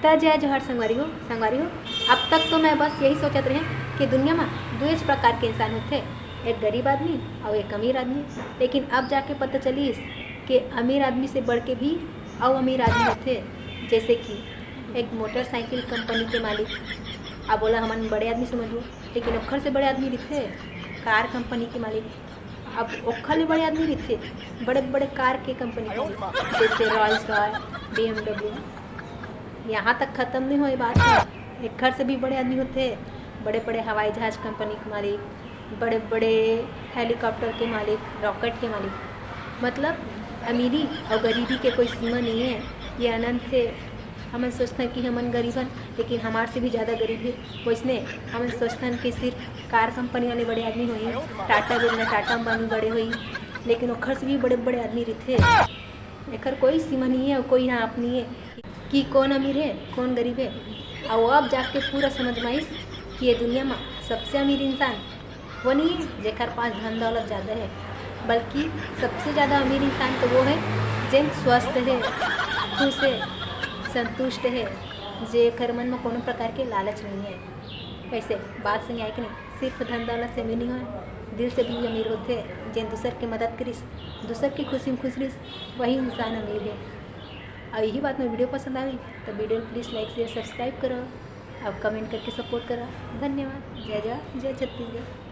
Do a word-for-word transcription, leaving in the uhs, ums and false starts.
त जय जोहार संगवारी हो। संगवारी हो, अब तक तो मैं बस यही सोचत रहें कि दुनिया म दुएच प्रकार के इंसान होथे, एक गरीब आदमी अउ एक अमीर आदमी। लेकिन अब जाके पता चलिस कि अमीर आदमी से बढ़ के भी अउ अमीर आदमी होथे, जैसे कि एक मोटरसाइकिल कंपनी के मालिक। अब ओला हमन बड़े आदमी समझबो, लेकिन ओखर से बड़े आदमी रहिथे कार कंपनी के मालिक। अब ओखर ले बड़े आदमी रहिथे बड़े बड़े कार के कंपनी के मालिक, जैसे Rolls Royce, B M W। यहाँ तक खत्म नहीं होए बात ह, एखर से भी बड़े आदमी होथे बड़े बड़े हवाई जहाज कंपनी के मालिक, बड़े बड़े हेलीकॉप्टर के मालिक, रॉकेट के मालिक। मतलब, अमीरी अउ गरीबी के कोई सीमा नहीं है, ये अनंत है। हमन सोचथन कि हमन गरीब हन, लेकिन हमार से भी ज़्यादा गरीब है। वैसने हमन सोचथन कि सिर्फ कार कंपनी वाले बड़े आदमी होही, टाटा बिरला, टाटा अंबानी बड़े होही, लेकिन ओखर से भी बड़े बड़े आदमी रहिथे। एखर कोई सीमा नहीं है अउ कोई नाप नहीं है कि कौन अमीर है, कौन गरीब है। अउ अब जाके पूरा समझ में आइस कि ये दुनिया में सबसे अमीर इंसान वो नहीं है जेकर पास धन दौलत ज़्यादा है, बल्कि सबसे ज़्यादा अमीर इंसान तो वो है जेन स्वस्थ है, खुश है, संतुष्ट है, जेकर मन में कोनो प्रकार के लालच नहीं है। कैसे बात समझ आए कि नहीं? सिर्फ धन दौलत से अमीर नहीं होए, दिल से भी अमीर होथे। जेन दूसर के मदद करिस, दूसर के खुशी में खुश रहिस, वही इंसान अमीर है। और यही बात में वीडियो पसंद आवे तो video please like share subscribe करो, और कमेंट करके सपोर्ट करो। धन्यवाद। जय जय जय छत्तीसगढ़।